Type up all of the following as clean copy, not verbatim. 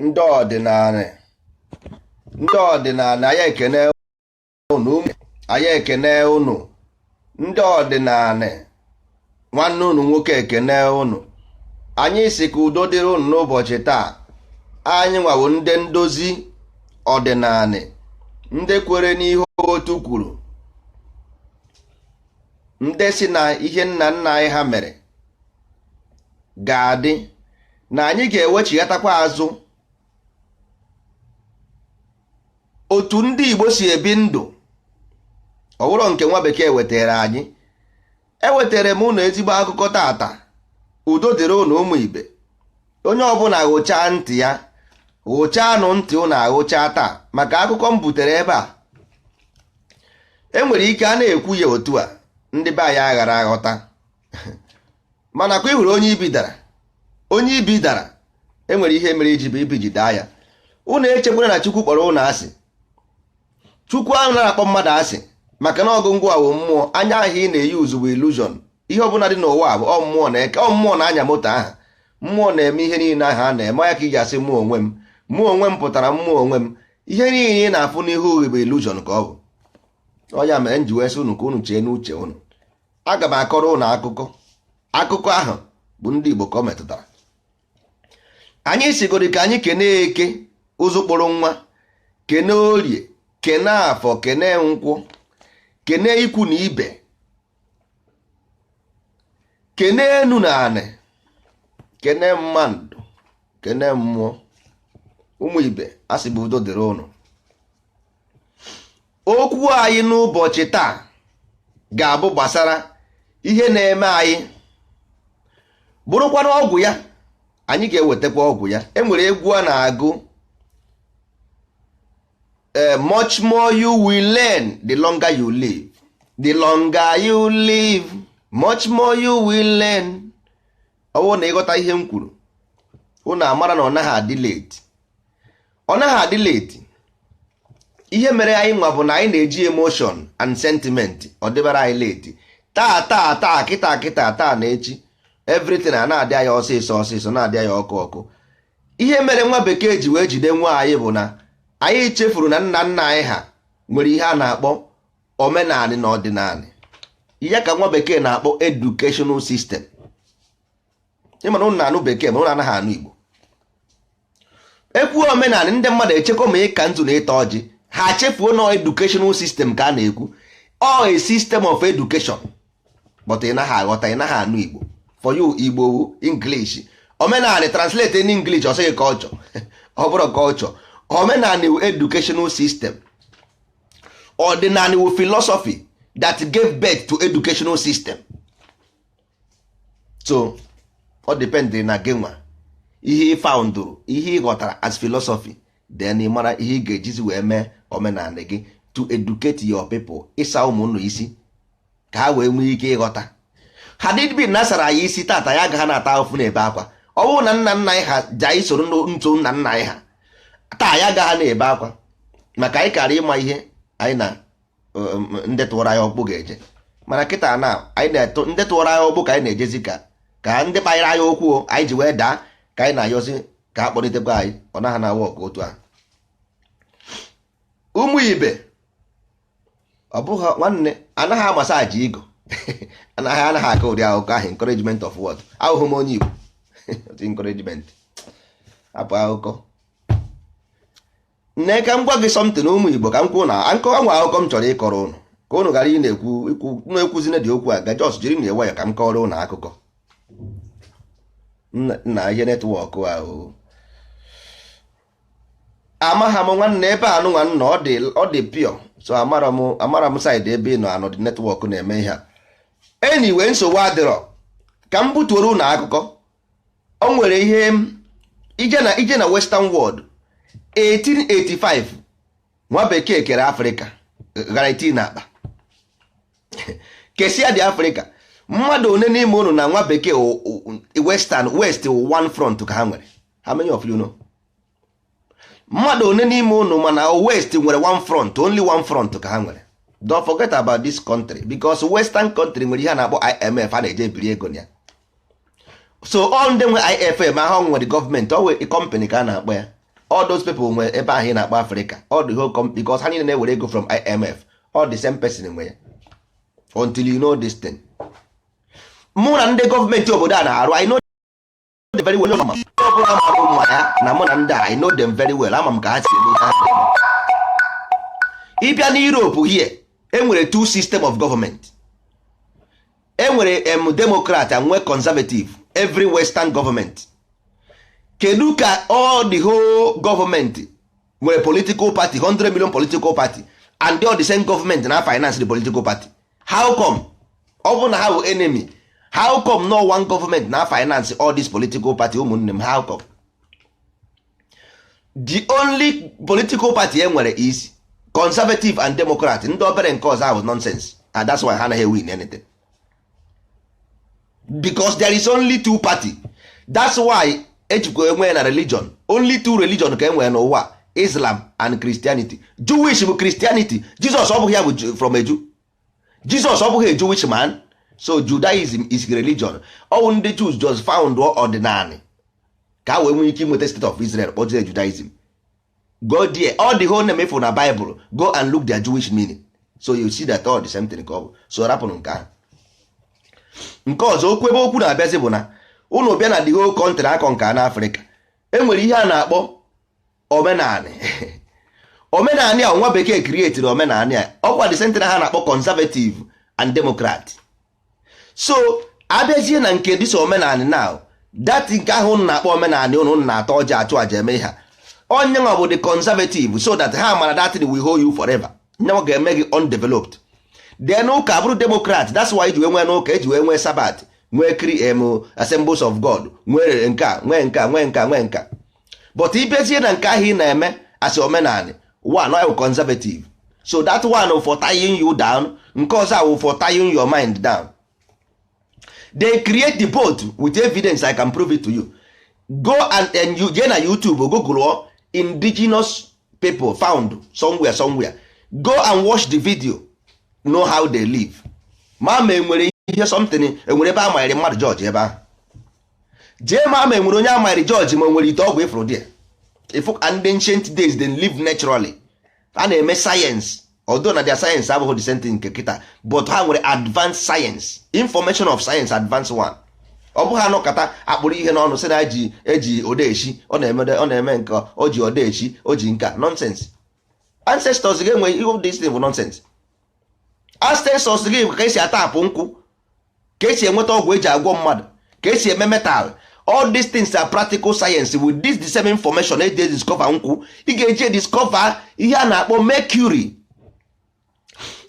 Ndị ọdịnala, ndị ọdịnala, anyị ekene unu. Anyị ekene unu, ndị ọdịnala. Nwanne unu nwoke ekene unu. Anyị si ka udo dịrị unu n'ụbọchị taa. Anyị nwawo ndị ndozi ọdịnala, ndị kwere n'ihe otu kwuru, ndị si na ihe nna nna anyị ha mere ga-adị, na anyị ga-ewechighatakwa azụ otu ndị Igbo si ebi ndụ. Ọ bụrụ nke nwa bekee wetara anyị, ewetara m ụnụ ezigbo akụkọ tata. Udo dịrị ụnụ, ụmụ ibe. Onye ọbụla ghụchaa ntị ya, ghụchaanụ ntị ụnụ aghụchaa taa, maka akụkọ m butere ebe a. Enwere ike a na-ekwu ya otu a, ndị be anyị aghara aghọta, mana kwa ịhụrụ onye ibi dara, onye ibi dara, enwere ihe mere iji bụ ibi ji daa ya. Unu echekwara na Chukwu kpọrọ ụnụ asị. Chukwu ahụ na-akpọ mmadụ asị, maka na ọgụ ngwa wụ mmụọ. Anya ahụ ị na-eyi uzu bụ illusion. Ihe ọbụla dị n'ụwa bụ ọ mmụọ na-eke, ọ mmụọ na-anya moto ahụ, mmụọ na-eme ihe niile ahụ a na-eme ya. Ka ị ga-asị mụ onwe m, mụ onwe m pụtara mmụọ onwe m. Ihe niile ị na-afụ n'ihu gị bụ illusion ka ọ bụ. Ọ ya mere m ji wee sị unu ka unu chee n'uche unu. Aga m akọrọ unu akụkọ. Akụkọ ahụ bụ ndị Igbo ka ọ metụtara. Anyị sigoro ka anyị kene Eke, ụzụ kpụrụ nwa, kene Orie, kene Afọ, kene Nkwọ, kene ikwu na ibe, kene enu na anị, kene mmadụ, kene mmụọ. Ụmụ ibe, a sị bụ udo dịrị ụnụ. Okwu anyị n'ụbọchị taa ga-abụ gbasara ihe na-eme anyị, bụrụkwana ọgwụ ya. Anyị ga-ewetakwa ọgwụ ya. Enwere egwu a na-agụ, "Much more you will learn the longer you live. The longer you live, much more you will learn." Ọ bụrụ na ịghọta ihe m kwuru, unu amara na ọ naghị adị late, ọ naghị adị late. Ihe mere anyị nwa bụ na anyị na-eji emotion and sentiment. Ọ dịbara anyị late taa, taa, taa, kịta kịta, taa na echi. Everything a na-adị anyị ọsịsọ ọsịsọ, na-adị anyị ọkụ ọkụ. Ihe mere nwa bekee ji wee jide nwa anyị bụ na anyị chefuru na nna nna anyị ha nwere ihe a na-akpọ omenanị na ọdịnanị. Ihe ka nwa bekee na-akpọ educational system. Ịmana ụnụ na-anụ bekee, ma ụnụ anaghị anụ Igbo. Ekwuo omenanị, ndị mmadụ echekwa ma ịka nzu na ịta ọjị. Ha chefuo na educational system ka a na-ekwu, ọ a system of education. But ị naghị aghọta, ị naghị anụ Igbo. For you, Igbo English. Omenanị, translate in English, ọ sịghị culture. Ọ bụrụ culture, omenanị wu educational system. Ọdịnanị wu philosophy that gave birth to educational system. So ọ depend na gị nwa, ihe ị foundụrụ, ihe ị ghọtara as philosophy, then ị mara ihe ị ga-ejizi wee mee omenanị gị to educate your people, ịsa ụmụnnu isi ka ha wee nwee ike ịghọta. Ha dịbi na sara anyị isi tata, ya agaghị na-ata ahụfụ na-ebe akwa. Ọ bụrụ na nna nna anyị ha ji anyị soro ntụ nna nna anyị ha taa, ya agaghị na-ebe akwa, maka anyị kara ịma ihe anyị na ndị tụwara anyị ọkpụ ga-eje. Mana kịta na anyị na-eto, ndị tụwara anyị ọkpụ ka anyị na-ejezi, ka ndị kpanyere anyị okwu anyị ji wee daa, ka anyị na-ayọzi ka a kpọlitekwa anyị. Ọ naghị na work otu ahụ, ụmụ ibe. Ọ bụghị nwanne, anaghị amasaji igo, anaghị aka ụdị akụkọ ahụ. Encouragement of what? Ahụhụ m onye Igbo. Encouragement, hapụ akụkọ nne. Ka m gwa gị something, ụmụ Igbo, ka m kwuo na nkọwa nwa akụkọ m chọrọ ịkọrọ ụnụ, ka ụnụ ghara ị na-ekwu ikwu na-ekwuzine dị okwu a ga jos jiri na ewe ya. Ka m kọrọ ụnụ akụkọ na ihe network ahụ amagha m. Nwanne, ebe a nụnwa nọ, ọ dị pure. So amara m side ebe ị nọ anọ dị network na-eme ihe a. Anyway, nsogbu adịrọ. Ka m butuoro ụnụ akụkọ. O nwere ihe ije na Western world, 1885, nwa bekee kere Afrịka, gara eti na akpa kesia dị Afrịka. Mmadụ one n'ime unu na nwa bekee western west one front ka ha nwere? How many of you know? Mmadụ one n'ime unu mana west nwere one front, only one front ka ha nwere? Don't forget about this country, because western country nwere ihe a na-akpọ IMF, a na-eje ebiri ego na ya. So all ndị nwe IFM ahụ nwere gọọmenti, ọ wee company ka a na-akpọ ya. All those people nwe ebe ahụ ị na-akpọ Africa, all the whole company, because ha niile na-ewere ego from IMF. All the same person nwe ya. Until you know this thing, mụ na ndị gọọmenti obodo a na-arụ, I know them very well. Ọbụla mara ụmụ ya na mụ na ndị a, I know them very well. Ama m ka ha si eme ihe ha na-eme. Ịbịa na Europe here, enwere two system of government. Enwere Democrat and nwee Conservative. Every western government, kedu ka all the whole government nwere political party, 100 million political party, and all the same government na finance the political party? How come? Ọ bụ na ha bụ enemy, how come no one government na finance all this political party? Ụmụnne m, how come? The only political party e nwere is Conservative and Democrat. Ndị obere nke ọzọ ahụ nonsense, and that's why ha anaghị win anything, because there is only two party. That's why ejikwa enwe na religion, only two religion ka e nwere n'ụwa, Islam and Christianity. Jewish bụ Christianity. Jesus ọ bụghị ya bụ from a Jew. Jesus ọ bụghị a Jewish man. So Judaism is religion. Ọwụ ndị Jews just found ọdịnala ka a wee nwee ike inweta state of Israel, kpọzie Judaism. Go there, all the whole name ifụ na Bible, go and look their Jewish meaning, so you see that all the same thing ka ọ bụ. So rapụrụ nke ahụ. Nke ọzọ, okwu ebe okwu na-abịazi bụ na unu bịa na the whole country akọ nke na Afrịka, enwere ihe a na-akpọ omenanị. Omenanị a, nwa bekee creatiri omenanị a. Ọkwa the same thing ha na-akpọ Conservative and Democrat. So abịazie na nke dịsa omenanị now, that nke ahụ unu na-akpọ omenanị, unu na-ata ọjị, achụ aja, eme ha, onye nwa bụ the Conservative, so that ha mara that thing will hold you forever. Nyenwa ga-eme gị undeveloped. Then ụka bụrụ Democrat. That's why eji wee nwee n'ụka, eji wee nwee Sabbath, nwee kri em Assemblies of God, nwee nke a, nwee nke a, nwee nke a, nwee nke a. But ibezie na nke ahụ ị na-eme as omenanị one, ọ Conservative. So that one for tying you down, nke ọzọ awụ for tying your mind down. They create the boat with evidence. I can prove it to you. Go and you jee na YouTube, google indigenous people found somewhere somewhere. Go and watch the video, know how they live. Ma enwere ihe something, enwere ebe a manyere mmadụ jọji ebe ahụ? Jee ma enwere onye amanyere jọji, ma nwere ite ọgwụ ifuru there. Ifu and ancient days, they live naturally. A na-eme science, although na their science abụghị the same thing nke kịta, but ha nwere advanced science, information of science, advanced one. Ọ bụghị anọkọta akpụrụ ihe n'ọnụ sị na eji eji odeeshi, ọ na-eme, ọ na-eme nke o ji odeeshi, o ji nka nonsense. Ancestors ga-enwe ihe, this thing bụ nonsense. Ancestors gị ka esi atapụ nkwụ, ka esi enweta ọgwụ eji agwọ mmadụ, ka esi eme metal. All these things are practical science. With this the same information eji discover nkwụ, ị ga-eji discover ihe a na-akpọ mercury.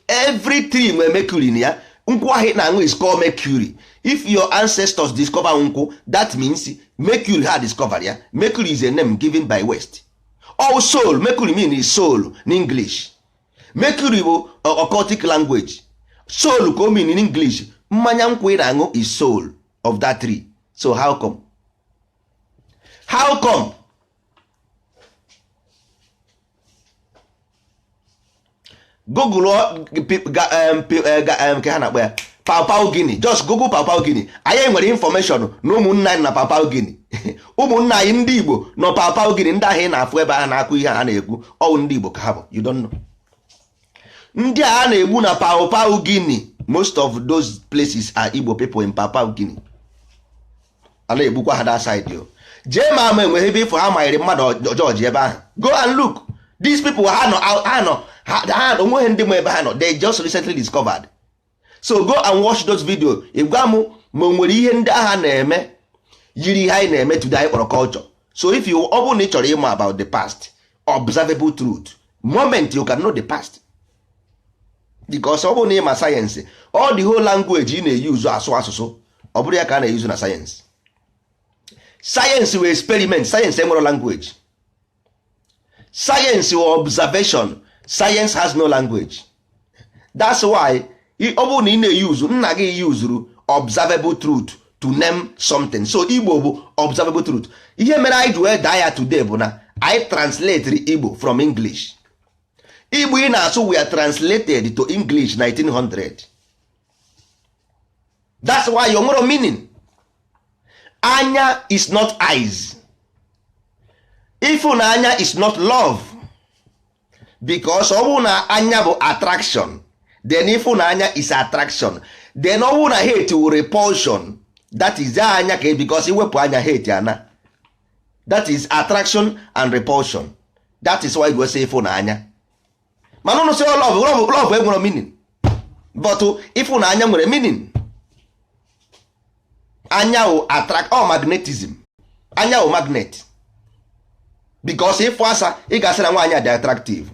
Every tree nwere mercury na ya. Nkwụ ahụ ị na-aṅụ is called mercury. If your ancestors discover nkwụ, that means mercury ha discover ya. Mercury is a name given by West. All soul, mercury mean is soul in English. Mercury bụ occultic language. Soul ka o mean in English. Mmanya nkwụ ị na-aṅụ is soul of that tree. So how come, how come Google nke ha na-akpọ ya Papua Guinea? Just Google Papua Guinea. Anyị nwere information na ụmụnna anyị na Papua Guinea. Ụmụnna anyị ndị Igbo nọ Papua Guinea. Ndị ahụ ị na-afụ ebe ahụ na-akụ ihe a na-ekwu, ọwụ ndị Igbo ka ha bụ. You don't know. Ndị a na-egbu na Papua Guinea, most of those places are Igbo people in Papua Guinea. A na-egbukwa ha that side o. Jee ma ama enweghị ebe ifo ha manyere mmadụ jọji ebe ahụ. Go and look. These people, ha nọ, ha nọ, ha onweghị ndị ma ebe ha nọ. They just recently discovered. So go and watch those video. Ị gwa m ma o nwere ihe ndị agha na-eme yiri ihe anyị na-eme today anyị kpọrọ culture. So if you, ọ bụrụ na ị chọrọ ịma about the past, observable truth, moment you can know the past, because ọ bụrụ na ịma sayensị, all the whole language ị na-eyuzu asụ asụsụ, ọ bụrụ ya ka a na-eyuzu na sayensị. Sayensị wee experiment. Sayensị enwero language. Sayensị wee observation. Science has no language. That's why ọ bụrụ na ị na-eyuzu nna gị yuzuru observable truth to name something. So Igbo bụ observable truth. Ihe mere anyị ji wee daa ya today bụ na anyị translate Igbo from English. Igbo ị na-asụ, we are translated to English 1900. That's why o nwere meaning. Anya is not eyes. If Ịfụnanya is not love, because ọ bụrụ na anya bụ attraction, then ịfụnanya is attraction. Then ọ bụrụ na hate wụ repulsion, that is anya ka, because iwepụ anya, hate ana. That is attraction and repulsion. That is why you say ịfụnanya. Mana ụnụ sị love, love, love enwere meaning, but ịfụnanya nwere meaning. Anya wụ attract or magnetism. Anya wụ magnet, because ịfụ asa, ị ga-asị na nwaanyị a dị attractive.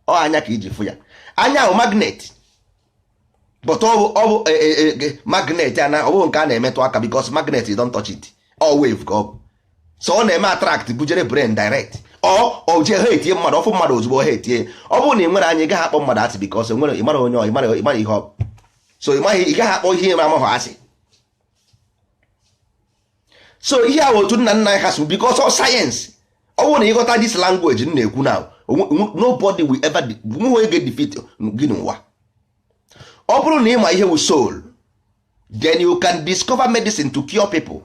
Ọ anya ka iji fụ ya. Anya wụ magnet, but ọ bụ magnet ana, ọ bụ nke a na-emetụ aka, because magnet, you don't touch it. Ọ wave ka ọ bụ. So ọ na-eme attract, bujere brain direct. Ọ jee ha etinye mmadụ, ọfụ mmadụ ozugbo ha etinye. Ọ bụrụ na ị nwere anya, ị gaghị akpọ mmadụ asị, because nwere ị mara onye ọ ị mara ihe ọ bụ. So ị maghị, ị gaghị akpọ ihe ị amaghị asị. So ihe a otu nna nna anyị ha so, because ọ sayensị. Ọ bụrụ na ịghọta this language m na-ekwu now, nobody will ever nweghị onye ga-defeat gị n'ụwa. Ọ bụrụ na ị ma ihe wụ soul, then you can discover medicine to cure people,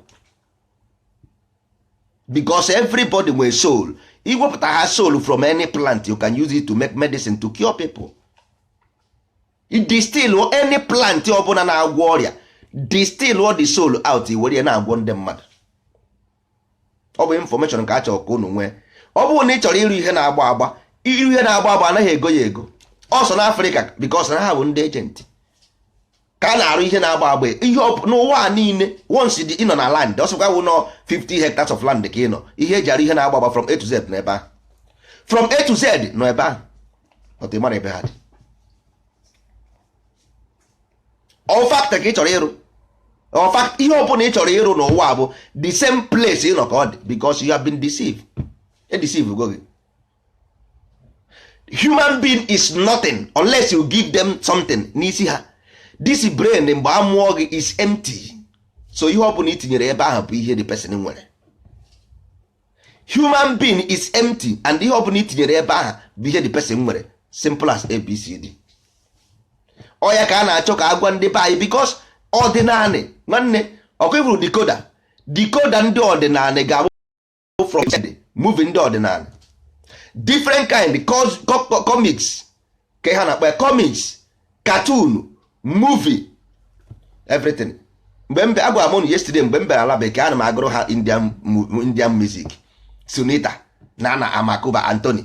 because everybody nwere soul. Iwepụta ha soul from any plant, you can use it to make medicine to cure people. Distill any plant ọbụla na-agwọ ọrịa, distill the soul out, were ya na-agwọ ndị mmadụ. Ọ bụ information ka a chọrọ ka unu nwee. Ọ bụrụ na ị chọrọ ịrụ ihe na-agba agba, ịrụ ihe na-agba agba anaghị ego ya ego ọsọ n'Afrịka, because na ha bụ ndị agent ka a na-arụ ihe na-agba agba. Ihe n'ụwa a niile, once dị ịnọ na land, ọsọkwa wụ nọ 50 hectares of land ka ị nọ, ihe eji arụ ihe na-agba agba from A to Z n'ebe ahụ, from A to Z nọ ebe ahụ. But ị mara ebe ha dị. Ọ factory ka ị chọrọ ịrụ, ọ fact, ihe ọbụla ị chọrọ ịrụ n'ụwa bụ the same place ị nọ ka ọ dị, because you have been deceived. E deceive go gị. Human being is nothing unless you give them something n'isi ha. This brain, mgbe a mụọ gị, is empty. So ihe ọbụla i tinyere ebe ahụ bụ ihe the person nwere. Human being is empty, and ihe ọbụla i tinyere ebe ahụ bụ ihe the person nwere. Simple as ABCD. Ọ ya ka a na-achọ ka agwa ndị be anyị, because ọdịnanị, nwanne, ọkụ ifuru decoder, decoder ndị ọdịnanị ga-abụ from movie ndị ọdịnala, different kind comics ka ha na-akpọ ya, comics, cartoon, movie, everything. Mgbe mbe agwara m unu yesterday, mgbe m bịara ala bekee, ana m agụrụ ha Indian music, Sunita na Amakuba Anthony.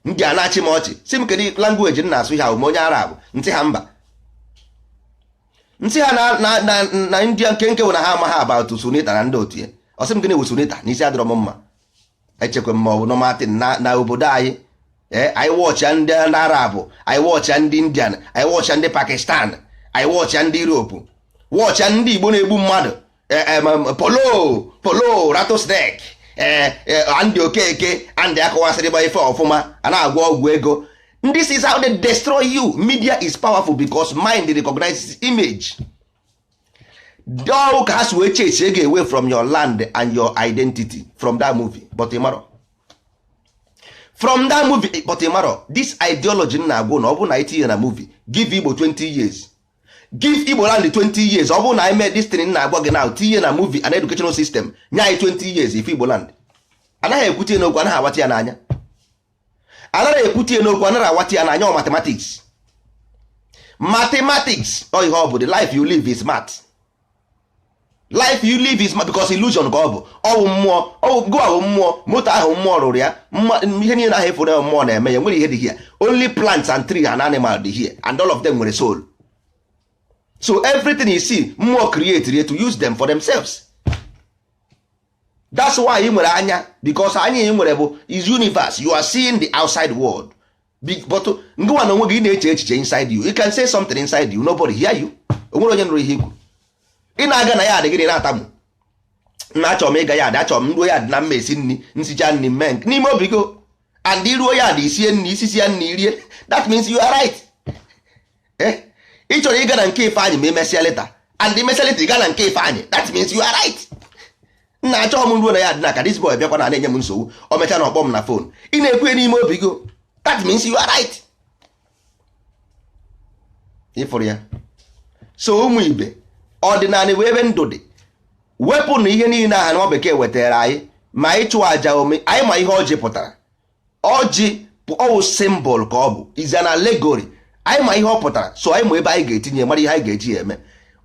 Ndị a na-achị m ọchị, si m kedu language m na-asụ ihe ahụ, ma onye Arab ntị ha mba, ntị ha na India nke nke bụ na ha amaghị about Sunita na ndị otu ya. Ọ sị m gịnị bụ Sunita? N'isi adịrọ m mma. Echekwa m ma ọ bụ normal thing na obodo anyị. Ee, anyị wọchịa ndị Arab, anyị wọchịa ndị Indian, anyị wọchịa ndị Pakistan, anyị wọchịa ndị Europe, wọchịa ndị Igbo na-egbu mmadụ, polo polo rattlesnake, ee, Andy Okeke, Andy akọwasịrị gba ife ọfụma, a na-agwọ ọgwụ ego. This is how they destroy you. Media is powerful because mind recognizes image. All ka ha si wee chase ego away from your land and your identity from that movie. But ị marọ from that movie, but ị marọ this ideology na-agwụ na ọ bụrụ na itinye na movie. Give Igbo 20 years, give Igbo land 20 years. Ọ bụrụ na anyị mee this thing na-agwa gị now, tinye na movie and educational system, nye anyị 20 years, ife Igbo land anaghị ekwute ya n'okwu, anaghị awata ya n'anya. Anaghị ekwute ya n'okwu, anaghị awata ya n'anya. Ọ mathematics, mathematics, ọ ihe ọ bụ. The life you live is math. Life you live is math, because illusion ka ọ bụ. Ọ bụ mmụọ, ọ bụ gụwa bụ mmụọ. Moto ahụ, mmụọ rụrụ ya. Ihe niile ahụ efuru ya, mmụọ na-eme ya. Nwere ihe dị here? Only plants and tree and animal dị here, and all of them nwere soul. So everything you see, mmụọ create to use them for themselves. That's why ị nwere anya, because anya ị nwere bụ is universe. You are seeing the outside world, but ngịnwa na onwe gị, ị na-eche echiche inside you. You can say something inside you, nobody hear you. O nwere onye nụrụ ihe ikwu. Ị na-aga na ya adị gịnị na-atamụ nna, achọrọ m ịga ya adị, achọrọ m ruo ya adị na mma esi nri, nsicha nri mee nke n'ime obi go, and iruo ya adị, isie nri, isisi ya nri rie. That means you are right. Eh, ị chọrọ ịga na nke Ifeanyị ma imesịa later, and imesịa later, ị gaa na nke Ifeanyị. That means you are right. Nna, achọghị m ruo na ya adị na ka this boy bịakwa na na-enye m nsogbu. O mechaa na ọkpọ m na phone, ị na-ekwu n'ime obi go. That means you are right. Ịfụrụ ya? So ụmụ ibe, ọdịnala bụ ebe ndụ dị. Wepụ na ihe niile aha nwa bekee wetara anyị. Ma ịchụ àjà ome, anyị ma ihe ọjị pụtara. Ọjị ọwụ symbol ka ọ bụ, is an allegory. Anyị ma ihe ọ pụtara, so anyị ma ebe anyị ga-etinye, mara ihe anyị ga-eji ya eme.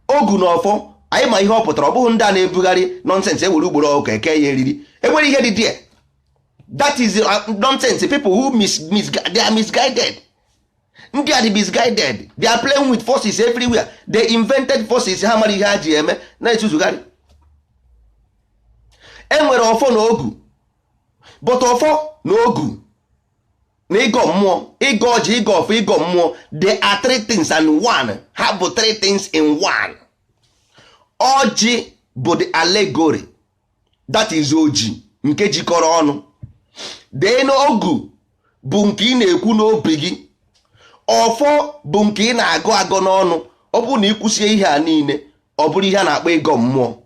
Ogu na ọfọ, anyị ma ihe ọ pụtara. Ọ bụghị ndị a na-ebugharị nonsense, ewere ugboro ọkụ eke ya eriri, enwere ihe dị there. That is nonsense. People who they are misguided. Ndị a dị misguided. They are playing with forces everywhere. They invented forces, ha mara ihe ha ji eme na-etuzugharị. Enwere ọfọ na ogu, but ọfọ na ogu na ịgọ mmụọ, ịgọ ọjị, ịgọ ọfọ, ịgọ mmụọ, they are three things and one. Ha bụ three things in one. Ọjị bụ the allegory, that is oji nke jikọrọ ọnụ. Then ogu bụ nke ị na-ekwu n'obi gị. Ọfọ bụ nke ị na-agụ agọ n'ọnụ. Ọ bụrụ na ị kwụsie ihe a niile, ọ bụrụ ihe a na-akpọ ịgọ mmụọ.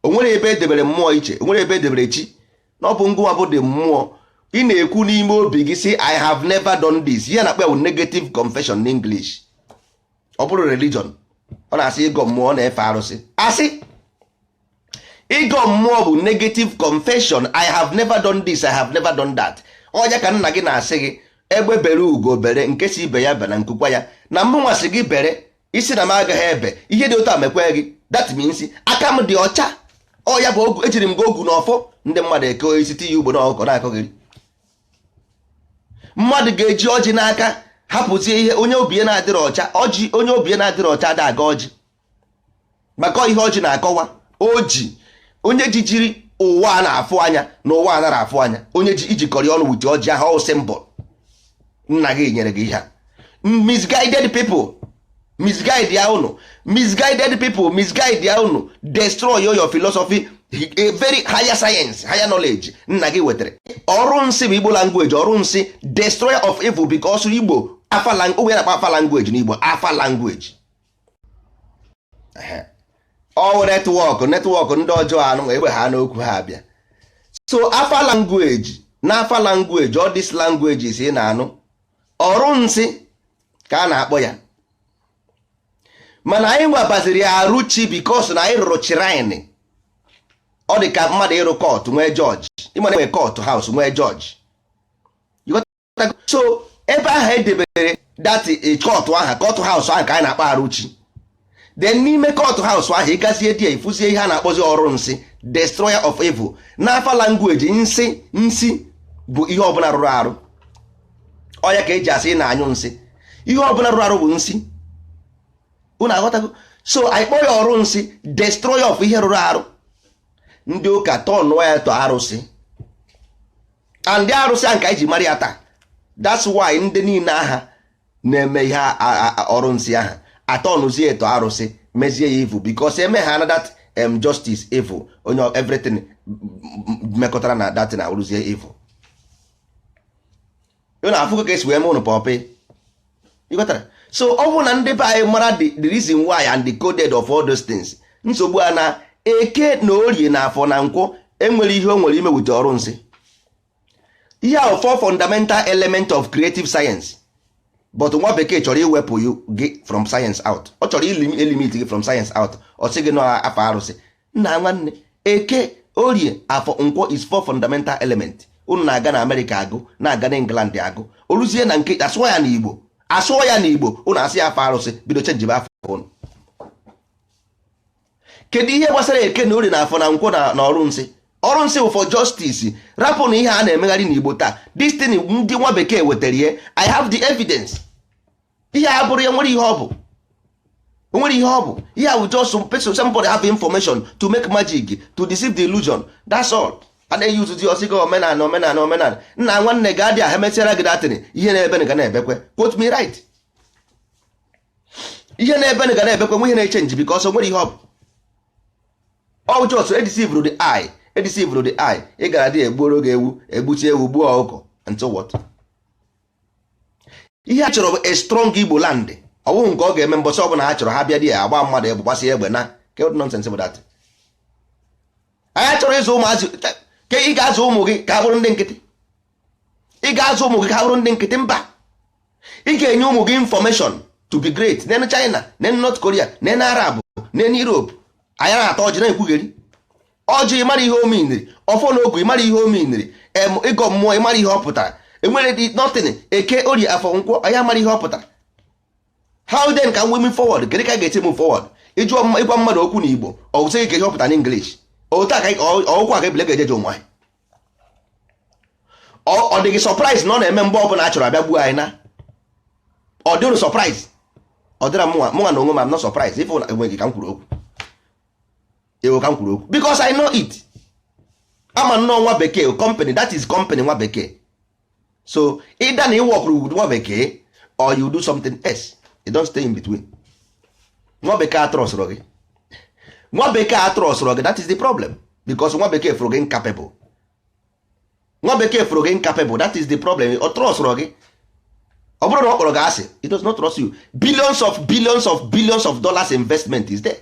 O nwere ebe edebere mmụọ iche, o nwere ebe edebere chi na ọ bụ ngụwa bụ dị mmụọ. Ị na-ekwu n'ime obi gị sị, "I have never done this." Ihe a na-akpọ ya bụ negative confession n'English. Ọ bụrụ religion, ọ na-asị ịgọ mmụọ, ọ na-efe arụsị. Asị ịgọ mmụọ bụ negative confession: "I have never done this, I have never done that." Ọnya ka nna gị na-asị gị, egbe bere, ugo bere, nke si ibe ya bere nkukwa ya na mmụnwa sị gị bere isi na m agaghị ebe ihe dị otu a mekwe gị. That means aka m dị ọcha. Ọ ya bụ ogu ejiri m gị ogu n'ọfọ. Ndị mmadụ eke isi tinye ugbo n'ọkụkọ na-akọghịrị. Mmadụ ga-eji ọjị n'aka hapụzie ihe onye obi ya na-adịrị ọcha. Ọjị, onye obi ya na-adịrị ọcha ada aga ọjị, maka ihe ọjị na-akọwa oji onye jijiri ụwa a na-afụ anya na ụwa a nara afụ anya, onye ji ijikọrọ ọnụ wute ọjị ahụ. Ọ symbol nna gị nyere gị ihe a. Misguided people misguide ya unu, misguided people misguide ya unu, destroy your philosophy, a very higher science, higher knowledge nna gị wetara. Ọrụ nsị bụ Igbo language. Ọrụ nsị, destroyer of evil, because Igbo afa language na-akpọ afa language n'Igbo, afa language. Ọwụ network, network ndị ọjọọ anụ egbe ha n'okwu ha abịa. So afa language na afa language, all these languages ị na-anụ, ọrụ nsị ka a na-akpọ ya. Mana anyị nwabaziri ya arụchi because na anyị rụrụ shrine. Ọ dị ka mmadụ ịrụ court nwee judge. Ịmana nwee court house, nwee judge. So ebe ahụ edebere that court ahụ, court house ahụ, ka anyị na-akpọ arụchi. Then n'ime court house ahụ, ịgazie die, ifụzie ihe a na-akpọzi ọrụ nsị, destroyer of evil. N'afa language, nsị, nsị bụ ihe ọbụla rụrụ arụ. Ọ ya ka eji asị ị na-anyụ nsị. Ihe ọbụla rụrụ arụ bụ nsị. Unu aghọtago? So anyị kpọọ ya ọrụ nsị, destroyer of ihe rụrụ arụ. Ndị ụka tọnụọ ya tọ arụsị, and ndị arụsị ahụ ka anyị ji mara ya taa. That's why ndị niile agha na-eme ihe ọrụ nsị ahụ atọnụzie eto arụsị, mezie ya evil, because eme ha na that justice evil, onye everything mekọtara na that na arụzie evil. Ị na-afụ ka esi wee mee ụnụ pọpị, ịghọtara? So ọ bụrụ na ndị be anyị mara the reason why and the coded of all those things, nsogbu a na eke na orie na afọ na nkwọ enwere ihe o nwere ime wute ọrụ nsị. Ihe ahụ, four fundamental element of creative science, but nwa bekee chọrọ iwepụ gị from science out. Ọ chọrọ elimit gị from science out. Ọ sị gị nọ afọ arụsị. Nna nwanne, eke, orie, afọ, nkwọ is four fundamental element. Unu na-aga na Amerịka agụ, na-aga na England agụ, oluzie na nke asụọ ya n'Igbo, asụọ ya n'Igbo, unu asị ya afọ arụsị. Bido chenjibe afọ unu. Kedu ihe gbasara eke na orie na afọ na nkwọ na ọrụ nsị? Ọrụ nsị bụ for justice. Rapụ na ihe a na-emegharị n'Igbo taa. This thing ndị nwa bekee wetara ihe, I have the evidence. Ihe a bụrụ ya nwere ihe ọ bụ, nwere ihe ọ bụ. Ihe a bụ just person, somebody have information to make magic, to deceive the illusion, that's all. A na-eyuzuzi ọsị gị omenala, omenala, omenala. Nna nwanne, ga-adị ahụ emesiara gị datịrị. Ihe na-ebe ga na-ebekwe. Quote me right, ihe na-ebe ga na-ebekwe. Nwe ihe na-echenji, because o nwere ihe ọ bụ. Ọ just edeceived the eye, edeceived the eye. Ị gara dị egbuoro gị ewu, egbuchi ewu, gbuo ọkụkọ, and so what? Ihe a chọrọ bụ a strong Igbo land. Ọ bụghị nke ọ ga-eme mbọsị ọbụla ha chọrọ, ha bịa di ya agba mmadụ egbe, gbasị egbe na ke nonsense bụ that. Anyị chọrọ ịzụ ụmụazị ke ị ga-azụ ụmụ gị ka ha bụrụ ndị nkịtị. Ị ga-azụ ụmụ gị ka ha bụrụ ndị nkịtị? Mba. Ị ga-enye ụmụ gị information to be great. Nen China, nen North Korea, nen Arab, nen Europe. Anyị na-ata ọjị na-ekwugheri ọjị. Mara ihe o miniri? Ọfọ na ogu, ịmara ihe o miniri. Em ịgọ mmụọ, ịmara ihe ọ pụtara. Enwere dị nothing. Eke, Orie, Afọ, Nkwọ, anyị amara ihe ọ pụtara. How then can we move forward? Kedu ka a ga-esi move forward? Ịjụọ, ịgwa mmadụ okwu na Igbo, ọ sị gị ka ihe ọ pụtara n'English. Otu a ka ọgwụkwọ a ka ebile ga-ejeje ụmụ anyị. Ọ dị gị surprise na ọ na-eme mgbe ọbụla a chọrọ abịa gbuo anyị na ọ dịrụ surprise? Ọ dịra mụnwa, mụnwa na onwe m, am not surprise. If enweghị ka m kwuru okwu, ewo ka m kwuru okwu, because I know it. Ama nnọọ nwa bekee company, that is company nwa bekee. So either na ị work with nwa bekee or you do something else. You don't stay in between. Nwa bekee atrọsụrụ gị, nwa bekee atrọsụrụ gị. That is the problem, because nwa bekee fụrụ gị incapable. Nwa bekee fụrụ gị incapable, that is the problem. Ọ trọsụrụ gị. Ọ bụrụ na ọ kpọrọ gị asị, it does not trust you. Billions of billions of billions of dollars investment is there.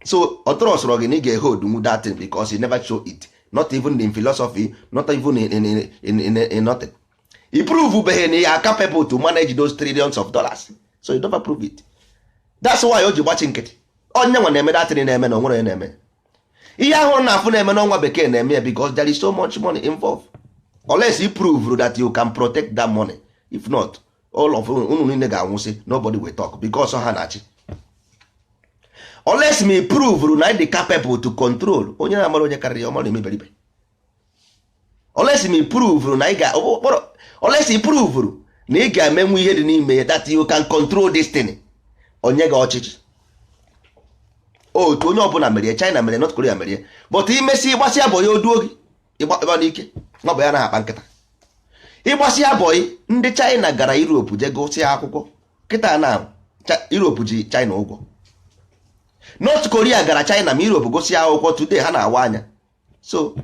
So ọ trọsụrụ gị na ị ga-hold mu that thing, because you never show it, not even in philosophy, not even in nothing. You prove beghị na you are capable to manage those trillions of dollars, so you never prove it. That's why o ji gbachi nkịtị. Onye nwe na-eme that thing na-eme na onwere onye na-eme ihe ahụrụ na afụ na-eme n'ọnwa bekee na-eme ya, because there is so much money involved. Unless you prove that you can protect that money, if not, all of unu niile ga-anwụsị. Nobody will talk because ha na-achị. Unless me prove na dị capable to control onye na-amara onye karịrị ya, ọmara emeberibe. Unless me prove na ị ga unless you prove na ị ga-emenwu ihe dị n'ime ya, that you can control this thing, onye gị ọchịchị. Otu onye ọbụla merie, China mere, North Korea merie, but imesi ịgbasịa bọyị, oduo gị ịgba n'ike. Nwa bọyị anaghị akpa nkịta. Ịgbasịa bọyị, ndị China gara Europe je gụsịa akwụkwọ. Kịta na Europe ji China ụgwọ. North Korea gara China ma Europe gụsịa akwụkwọ. Today ha na-awa anya. So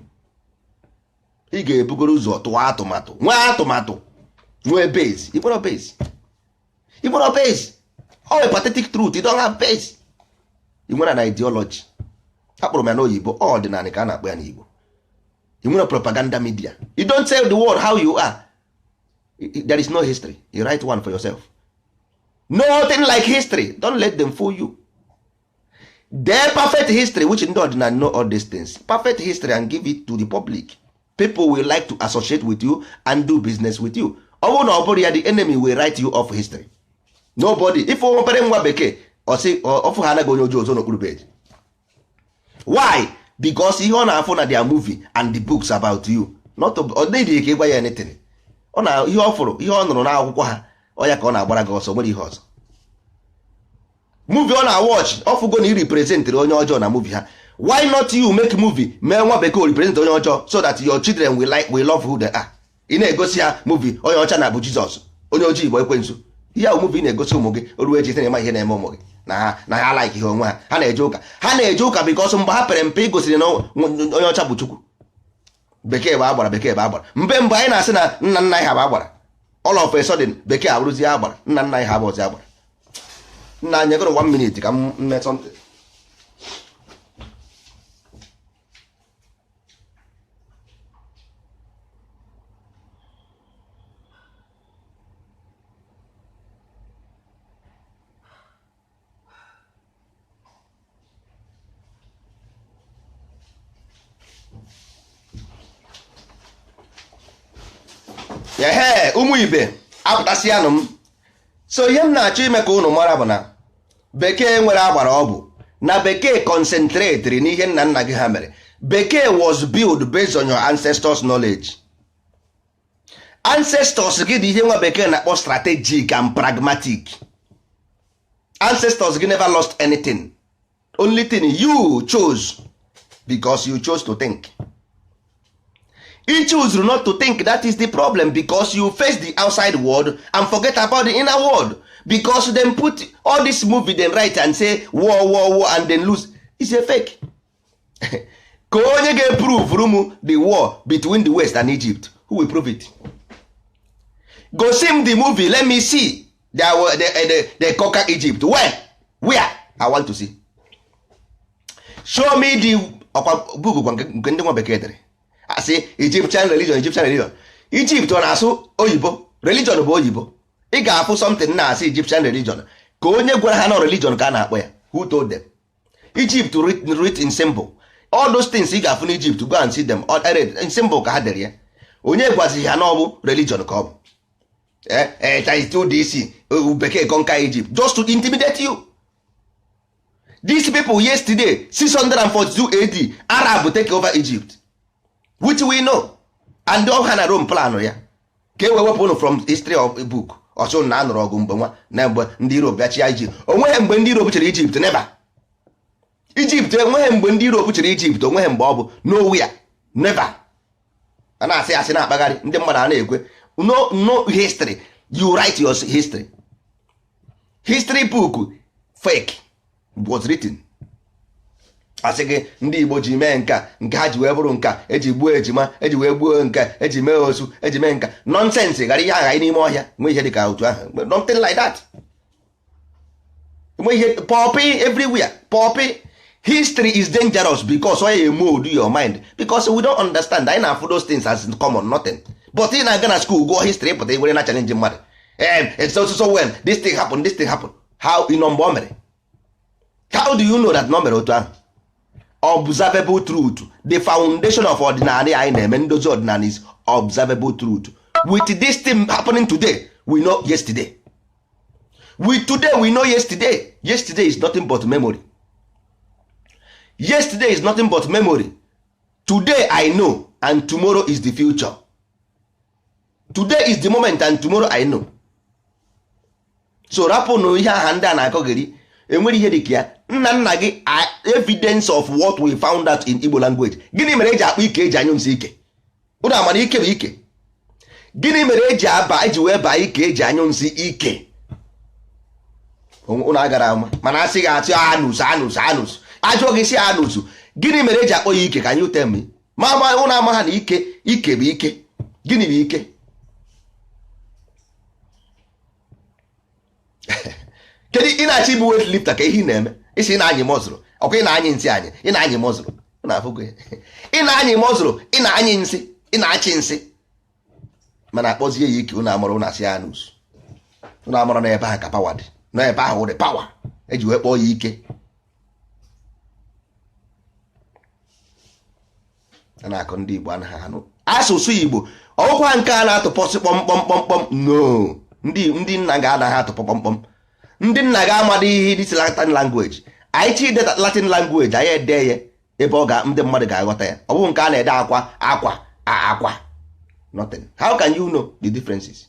ị ga-ebugoro ụzọ tụọ atụmatụ, nwee atụmatụ, nwee base. Ịkpọrọ base, ịkpọrọ base. All a pathetic truth. You don't have base. Ị nwere na ideology, akpọrọ m ya n'oyibo, ọdịnala ka a na-akpọ ya n'Igbo. Ị nwere propaganda media. You don't tell the world how you are. There is no history. You write one for yourself. Nothing like history. Don't let them fool you. The perfect history, which ndị ọdịnala know all these things, perfect history, and give it to the public. People will like to associate with you and do business with you. Ọ bụrụ na ọ bụrụ ya, the enemy will write you off history. Nobody, if obere nwa bekee ọsị ọfụ ha anaghị onye ojii ọzọ n'okpuru bed. Why? Because ihe ọ na-afụ na their movie and the books about you, not ọ dịghị ka ịgwa ya anything. Ọ na ihe ọ fụrụ, ihe ọ nụrụ n'akwụkwọ ha, ọ ya ka ọ na-agbara gị ọsọ. Nwere ihe ọzọ, movie ọ na-watch, ọ fụgo na ị representịrị onye ọjọọ na movie ha. Why not you make movie, mee nwa bekee represent onye ọjọọ, so that your children will like, will love who they are? Ị na-egosi ha movie onye ọcha na-abụ Jizọs, onye ojii bụ ekwensu. Ihe ahụ movie ị na-egosi ụmụ gị, o ruo echi na-eme ihe na-eme ụmụ gị na ha like ihe onwe ha. Ha na-eje ụka, ha na-eje ụka, because mgbe ha pere mpe, i gosiri na onye ọcha bụ Chukwu, bekee bụ agbara, bekee bụ agbara. Mgbe mgbe anyị na-asị na nna nna anyị ha bụ agbara, all of a sudden bekee abụrụzie agbara, nna nna anyị ha bụ ọzọ agbara. Nna anyị gụrụ one minute ka m mee something. Ehe, ụmụ ibe, apụtasịanụ m. So ihe m na-achọ ime ka ụnụ mara bụ na bekee nwere agbara. Ọ bụ na bekee concentratiri n'ihe nna nna gị ha mere. Bekee was built based on your ancestors' knowledge. Ancestors gị dị ihe nwa bekee na-akpọ strategic and pragmatic. Ancestors gị never lost anything. Only thing you chose, because you chose to think, you choose not to think. That is the problem, because you face the outside world and forget about the inner world, because them put all this movie, them write and say war, war, war, and then lose. It's a fake. Ka onye ga-eprove m the war between the West and Egypt? Who will prove it? Gosi m the movie, let me see. The conquer Egypt when? Where? I want to see. Show me the ọkwa book kwa nke ndị nwa bekee dere, asị Egyptian religion, Egyptian religion. Egypt ọ na-asụ oyibo? Religion bụ oyibo. Ị ga-afụ something na-asị Egyptian religion. Ka onye gwara ha na religion ka a na-akpọ ya? Who told them? Egypt written in symbol. All those things ị ga-afụ n'Egypt, go and see them. Symbol ka ha dere ya. Onye gwazi ha na ọ bụ religion ka ọ bụ 32 DC bekee conquer Egypt just to intimidate you. These people yesterday, 642 AD, Arab take over Egypt, which we know, and ha na Rome plan ya ka e wee wepụ unu from history of book. Ọsụ na anụrụ ọgụ mgbe nwa na mgbe ndị Europe bịa chịa Egypt. Onweghị mgbe ndị Europe chịrị Egypt, never. Egypt, enweghị mgbe ndị Europe chịrị Egypt. Onweghị mgbe ọ bụ, nowhere, never. A na-asị asị na-akpagharị, ndị mmadụ a na-ekwe. No, no history. You write your history. History book fake was written. Asị gị ndị Igbo ji mee nka nke ha ji wee bụrụ nka eji gbuo ejima, eji wee gbuo nka, eji mee osu, eji mee nka. Nonsense. Ghara ihe agha n'ime ọhịa nwee ihe dịka otu ahụ, nothing like that. Nwe ihe poppy everywhere, poppy. History is dangerous because ọ ya mold your mind, because we don't understand. Anyị na-afụ those things as common, nothing. But ị na-aga na school gụọ history, pụta iwere na challenge mmadụ. It's so so when this thing happen, this thing happen, how ị nọ mgbe o mere? How do you know that na o mere otu ahụ? Observable truth, the foundation of ọdịnala anyị na-eme, ndozi ọdịnala, is observable truth. With this thing happening today, we know yesterday. With today, we know yesterday. Yesterday is nothing but memory. Yesterday is nothing but memory. Today I know, and tomorrow is the future. Today is the moment and tomorrow I know. So rapụnụ ihe aha ndị a na-akọgịrị. Enwere ihe dịka ya nna nna gị, evidence of what we found out in Igbo language. Gịnị mere eji akpọ ike eji anyụ nsị ike? Ụnụ amara ike bụ ike? Gịnị mere eji aba eji wee baa ike eji anyụ nsị ike? Ụnụ agara ama, mana asị gị atụ anus, anus, anus. Ajụọ gị si anus, gịnị mere eji akpọ ya ike? Ka anyị tell me. Ma ama ụnụ ama ha na ike, ike bụ ike. Gịnị bụ ike? Kedu ị na-achọ ịbụ weight lifter ka ihe ị na-eme? Isi ị na-anyị mọzụrụ ọkwa, ị na-anyị nsị anyị, ị na-anyị mọzụrụ, ị na-anyị mọzụrụ, ị na-anyị nsị, ị na-achị nsị, mana akpọzie ya ike. Ụnụ amụrụ, ụnụ asị anus. Ụnụ amụrụ na ebe ahụ ka power dị, n'ebe ahụ dị power eji wee kpọọ ya ike. A na-akọ ndị Igbo anaghị anụ asụsụ Igbo. Ọkwa nke a na-atụpọsị kpọmkpọmkpọmkpọm. No, ndị nna ga-anaghị atụpọ kpọmkpọm. Ndị nna ga-amadị ihe this Latin language. Anyị chi ide Latin language, anyị ede ya ebe ọ ga ndị mmadụ ga-aghọta ya. Ọ bụghị nke a na-ede akwa akwa akwa, nothing. How can you know the differences?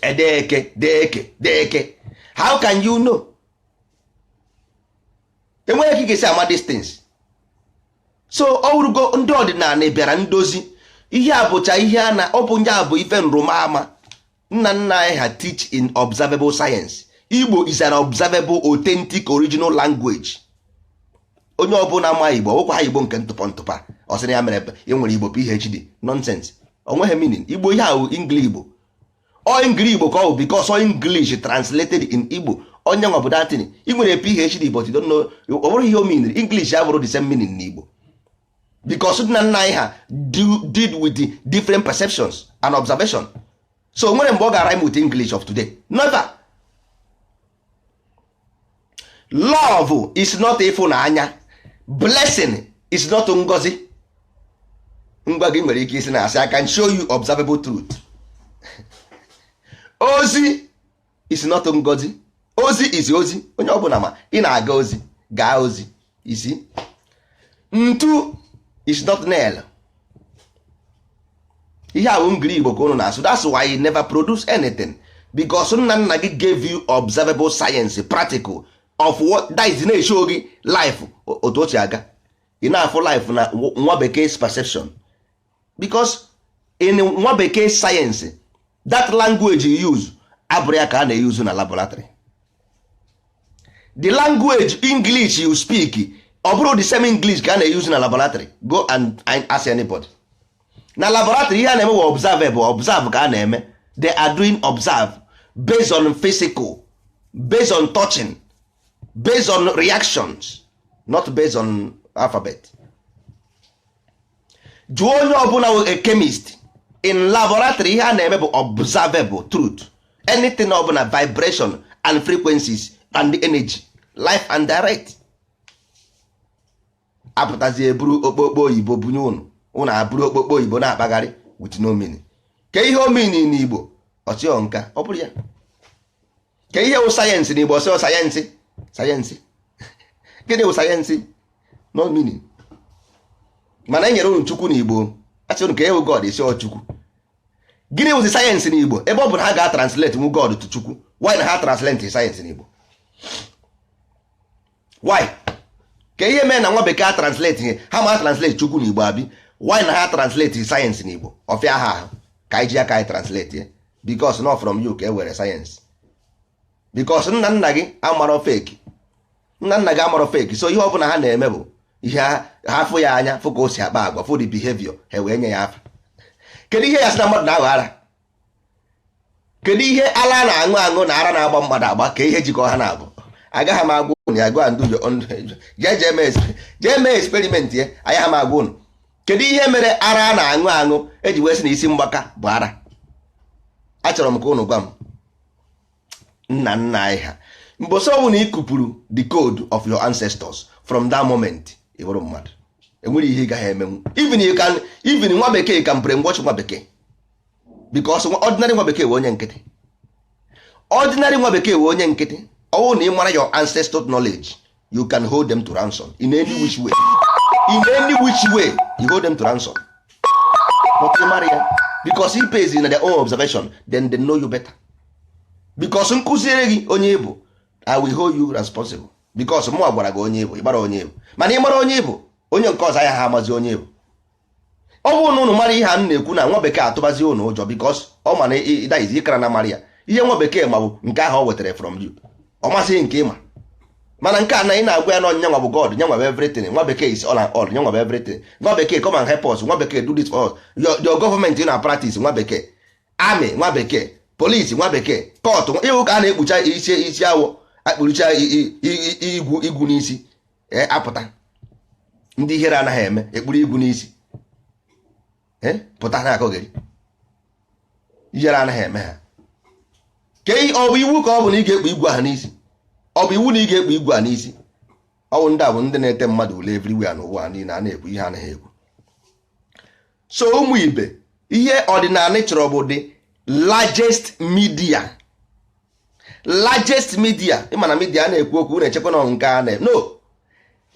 Ede eke, dee eke, dee eke. How can you know? Enweghị ka ị ga-esi ama distance. So ọ wụrụgo ndị ọdịnala bịara ndozi ihe a bụcha ihe a na ọ bụ nye a bụ ife nrụmama. Nna nna anyị ha teach in observable science. Igbo is an observable, authentic, original language. Onye ọbụla ma Igbo, ọwụkwa ha Igbo nke ntụpọ ntụpọ ọ sị na ya mere e nwere Igbo PhD nonsense. Onweghị meaning Igbo. Ihe ahụ Ingli Igbo, ọ Ingli Igbo ka ọ bụ, because ọ English translated in Igbo. Onye nwa bụ datin ị nwere PhD, but you don't know. Ọ bụrụ ihe o mean, English abụrụ the same meaning n'Igbo, because nna nna anyị ha did with the different perceptions and observation. So nwere mgbe ọ ga-rhyme with English of today? Never. Love is not ịfụnanya. Blessing is not ngozi. Ngwa gị nwere ike isi na asị, I can show you observable truth. Ozi is not ngozi. Ozi is ozi. Onye ọbụla ma ị na-aga ozi, gaa ozi isi. Ntu is not nail. Ihe a bụ ngiri Igbo ka unu na-asụ. That's why you never produce anything, because nna nna gị gave you observable science, practical of what that is, na-eshow gị life otu o si aga. Ị na-afụ life na nwa bekee perception, because in nwa bekee science, that language you use abụrụ ya ka a na-use na laboratory. The language English you speak, ọ bụrụ the same English ka a na-use na laboratory. Go and ask anybody na laboratory, ihe a na-eme bụ observe, bụ observe ka a na-eme. They are doing observe based on physical, based on touching, based on reactions, not based on alphabet. Jụọ onye ọbụla wụ a chemist in laboratory, ihe a na-eme bụ observable truth. Anything ọbụla, vibration and frequencies and the energy, life and direct. Apụtazie buru okpokpo oyibo bunye ụnụ, ụnụ abụrụ okpokpo oyibo na-akpagharị with no meaning. Ke ihe o mean n'Igbo? Ọsịọ nka ọ bụrụ ya. Ke ihe wụ sayensị n'Igbo? Ọsịọ sayensị. Sayensị gịnị wụ sayensị? No meaning. Mana e nyere unu Chukwu n'Igbo, asị unu ka ewu God, isi ọ Chukwu. Gịnị wụzi sayensị n'Igbo? Ebe ọ bụ na ha ga-translate nwu God to Chukwu, why na ha translate sayensị n'Igbo? Why? Ka ihe mee na nwa bekee a translate ihe ha ma translate Chukwu n'Igbo abi? Why na ha translate sayensị n'Igbo? Ọfịa ha ahụ ka anyị ji aka anyị translate ya, because not from you ka e were sayensị, because nna nna gị amarọ fake, nna nna gị amarọ fake. So ihe ọbụla ha na-eme bụ ihe ha fụ ya anya, fụ ka o si akpa agwa, fụ the behavior, ha wee nye ya afa. Kedu ihe ya sị na mmadụ na-aghọ ara? Kedu ihe ara na-aṅụ aṅụ na ara na-agba mmadụ agba? Ka ihe jikọ ha na-abụ? Agaghị m agwa ụnụ ya. Gwa ndụ, jee mee experiment ya. Agaghị m agwa ụnụ kedu ihe mere ara a na-aṅụ aṅụ eji wee sị na isi mgbaka bụ ara. Achọrọ m ka ụnụ gwa m. Nna nna anyị ha, mbọsị ọ bụla ị kupụrụ the code of your ancestors, from that moment ị bụrụ mmadụ, enwere ihe ị gaghị emenwu. Even you can, even nwa bekee can brainwash nwa bekee, because ordinary nwa bekee wee onye nkịtị, ordinary nwa bekee wee onye nkịtị. Ọwụ na ị mara your ancestor knowledge, you can hold them to ransom in any which way. In any which way, you hold them to ransom. But ị mara ya because he pays in their own observation, then they know you better. Because nkụziere gị onye ị bụ, I will hold you responsible, because mụ gwara gị onye ị bụ. Ị mara onye ị bụ, mana ị mara onye ị bụ, onye nke ọzọ anya ha amazi onye ị bụ. Ọ bụrụ na ụnụ mara ihe a m na-ekwu, na nwa bekee atụbazi ụnụ ụjọ, because ọ ma na ịdaizi ịkara na mara ya. Ihe nwa bekee ma bụ nke ahụ o wetara from you. Ọ masịghị nke ịma, mana nke a na ị na-agwa ya na nyanwa bụ God, nyanwa bụ everything. Nwa bekee is all and all, nyanwa bụ everything. Nwa bekee, come and help us. Nwa bekee, do this for us. Your government na practice nwa bekee, army nwa bekee, police nwa bekee, court ịhụ ka a na-ekpucha isi, isi awọ akpụrụcha igwu igwu n'isi apụta. Ndị ihere anaghị eme ekpuru igwu n'isi pụta na-akọgheri. Ihere anaghị eme ha. Ke ọ bụ iwu ka ọ bụ na ị ga-ekpu igwe ahụ n'isi? Ọ bụ iwu na ị ga-ekpu igwe a n'isi? Ọ bụ ndị a bụ ndị na-ete mmadụ ule everywhere n'ụwa niile a na-ekwu ihe anaghị ekwu. So ụmụ ibe, ihe ọdịnala chọrọ bụ the largest media, largest media. Ịma na media a na-ekwu okwu na-echekwa na nke a na no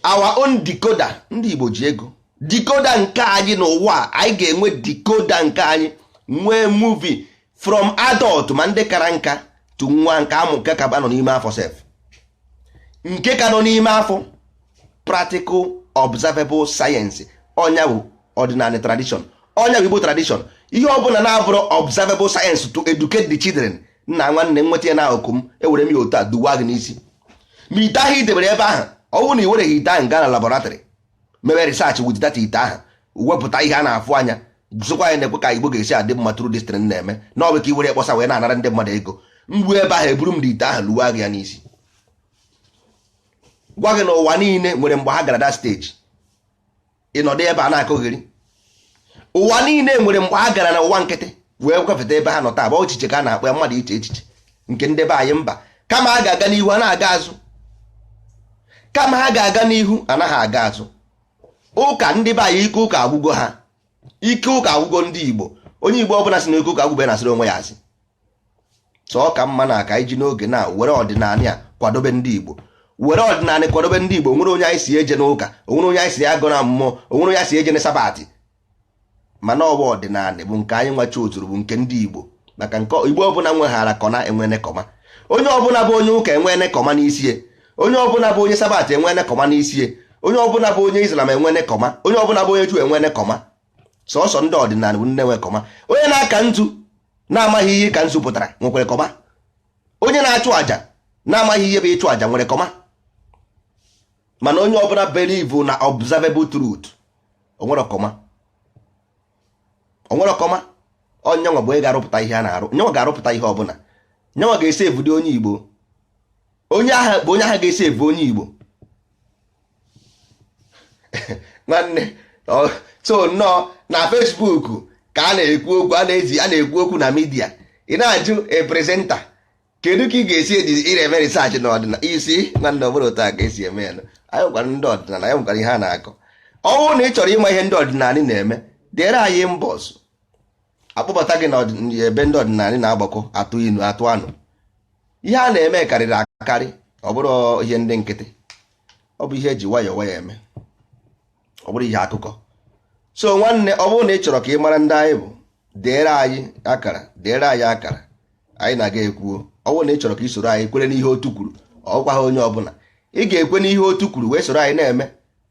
our own decoder. Ndị Igbo ji ego decoder nke anyị n'ụwa. Anyị ga-enwe decoder nke anyị, nwee movie from adult ma ndị kara nka to nwa nke amụ, nke ka nọ n'ime afọ sef, nke ka nọ n'ime afọ. Practical observable science, ọnya bụ ọdịnala tradition, ọnya bụ Igbo tradition. Ihe ọbụla na-abụrụ observable science to educate the children, nna nwanne, nweta ya na akụkụ m, ewere m ya otu a duwa gị n'isi. Ma ite ahụ i debere ebe ahụ, ọ bụrụ na ị wereghị ite ahụ gaa na laboratory mebe research with that ite ahụ, wepụta ihe a na-afụ anya, zụkwa anyị na-ekwe ka Igbo ga-esi adị mma tụrụ distrin na-eme na ọ bụ ka i were kpọsa wee na-anara ndị mmadụ ego. Mgbu ebe ahụ eburu m dị ite ahụ luwa gị ya n'isi, gwa gị na ụwa niile nwere mgbe ha gara that stage. Ịnọdụ ebe a na-akụghịrị, ụwa niile nwere mgbe ha gara na ụwa nkịtị wee kwefeta ebe ha nọ taa. Bụ echiche ka a na-akpọ ya, mmadụ iche echiche nke ndị be anyị mba. Kama ha ga-aga n'ihu, a na-aga azụ. Kama ha ga-aga n'ihu, anaghị aga azụ. Ụka ndị be anyị, ike ụka agwụgo ha, ike ụka agwụgo ndị Igbo. Onye Igbo ọbụla sị na ike ụka agwụbe na-asịrị onwe ya asị. Sọ ka mma na aka iji n'oge na were ọdịnala a kwadobe ndị Igbo, were ọdịnala kwadobe ndị Igbo. Nwere onye anyị si eje n'ụka, onwere onye anyị si agụ na mmụọ, onwere onye anyị si eje na sabatị, mana ọ bụ ọdịnala bụ nke anyị nwachi oturu, bụ nke ndị Igbo. Maka nke Igbo ọbụla nweghara kọna enwene kọma. Onye ọbụla bụ onye ụka enwene kọma n'isi, onye ọbụla bụ onye sabatị enwene kọma n'isi, onye ọbụla bụ onye Islam enwene kọma, onye ọbụla bụ onye Juu enwene kọma. Sọsọ ndị ọdịnala bụ nne nwe kọma. Onye na-aka nzu na-amaghị ihe ka nzu pụtara nwekwere kọma. Onye na-achụ àjà na-amaghị ihe bụ ịchụ àjà nwere kọma. Mana onye ọbụla believe na observable truth, onwere kọma, onwere kọma. Onyenwa bụ onye ga-arụpụta ihe a na-arụ, nyenwa ga-arụpụta ihe ọbụla, nyenwa ga-esi evudo onye Igbo. Onye agha bụ onye agha ga-esi evu onye Igbo. Nwanne, so nnọọ na Facebook ka a na-ekwu okwu, a na-ezi, a na-ekwu okwu na media. Ị na-ajụ a presenter, kedu ka ị ga-esi eji ị eme research n'ọdịnala isi? Nwanne, ọ bụrụ otu a ka esi eme ya. Anyị nwekwara ndị ọdịnala, anyị nwekwara ihe a na-akọ. Ọnwụ na ị chọrọ ịma ihe ndị ọdịnala na-eme, dere anyị inbox, akpọbata gị na ebe ndị ọdịnala na-agbakọ, atụ inu, atụ anụ. Ihe a na-eme karịrị akarị. Ọ bụrụ ihe ndị nkịtị, ọ bụ ihe eji nwayọọ nwayọọ eme, ọ bụrụ ihe akụkọ. So nwanne, ọ bụrụ na ị chọrọ ka ị mara ndị anyị bụ, deere anyị akara, deere anyị akara, anyị na-aga ekwuo. Ọ bụrụ na ị chọrọ ka ị soro anyị kwere n'ihe otu kwuru, ọkwa ha onye ọbụla ị ga-ekwe n'ihe otu kwuru wee soro anyị na-eme,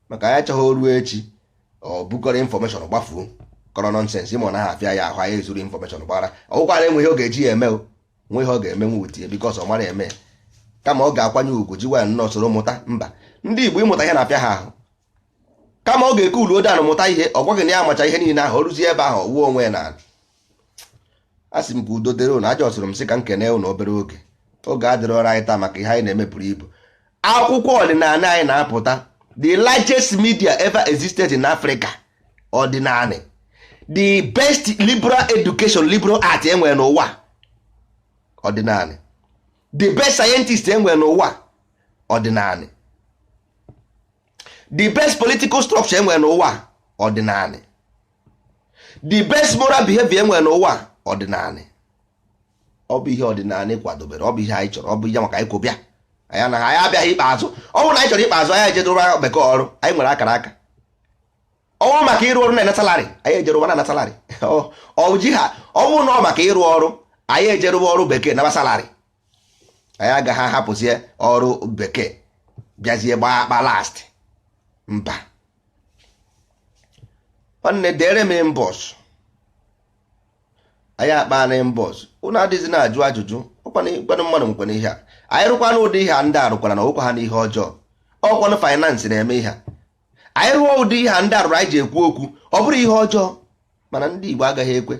maka anyị achọghị o ruo echi ọ bukọrọ information gbafuo, kọrọ nonsense. Ịma ọ naghị afịa ya ahụ, anyị ezuru information gbara ọgwụkwara, enweghị ọ ga-eji ya eme o nwe ihe ọ ga-emenwu utie, because ọ mara eme ya. Kama ọ ga-akwanye ugwu ji nwayọ nnọọ soro mụta. Mba, ndị Igbo, ịmụta ihe na-apịa ha ahụ. Kama ọ ga-eke ulu odanụ mụta ihe, ọ gwaghị na ya amacha ihe niile ahụ, o ruzie ebe ahụ, ọ wuo onwe ya n'ala. A sị m ka udo dịrị unu. Aja ọsụrụ m sị ka m kene unu. Obere oge, oge adịrị ọrụ anyị taa maka ihe anyị na-emepụrụ ibu. Akwụkwọ ọdịnala anyị na-apụta, the largest media ever existed in Africa, ọdịnala, the best liberal education, liberal art enwere n'ụwa, ọdịnala, the best scientist enwere n'ụwa, ọdịnala, the best political structure enwere n'ụwa, ọdịnala, the best moral behavior enwere n'ụwa, ọdịnala. Ọ bụ ihe ọdịnala kwadobere, ọ bụ ihe anyị chọrọ, ọ bụ ihe maka anyị kwụbịa. Anyị anaghị, anyị abịaghị ikpeazụ. Ọ bụrụ na anyị chọrọ ikpeazụ, anyị ejedoro bekee ọrụ. Anyị nwere akara aka. Ọ bụrụ maka ịrụ ọrụ na-ena salary, anyị ejerụwa na salary. Ọ ji ha. Ọ bụrụ na ọ maka ịrụ ọrụ, anyị ejerụwa ọrụ bekee naba salary. Anyị agaghị ahapụzie ọrụ bekee bịazie gbaa akpa last. Mba nwanne, dere m inbox, anyị akpa na inbox. Unu adịghịzi na-ajụ ajụjụ ọkwanụ mmadụ nwekwana ihe a. Anyị rụkwana ụdị ihe a ndị a rụkwara na ọgwụkwa ha n'ihe ọjọọ. Ọkwanụ finance na-eme ihe a. Anyị rụọ ụdị ihe a ndị a rụrụ, anyị ji ekwu okwu, ọ bụrụ ihe ọjọọ. Mana ndị Igbo agaghị ekwe.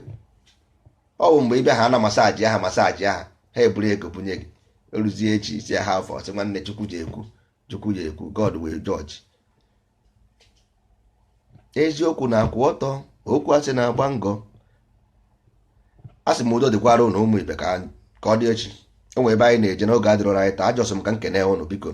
Ọ bụ mgbe ị bịa ha na massage aha, massage aha, ha eburu ego bunye gị. Eruzie echi, isi ha afọ sị, nwanne, Chukwu ji ekwu, Chukwu ji ekwu, God will judge. Eziokwu na-akwụ ọtọ, okwu asị na-agba ngọ. A sị m udo dịkwara ụnụ, ụmụ ibe. Ka ọ dị echi. O nwere ebe anyị na-eje n'oge adịrọrọ anyị taa. Ajọsọ m ka nkene ụnụ, biko.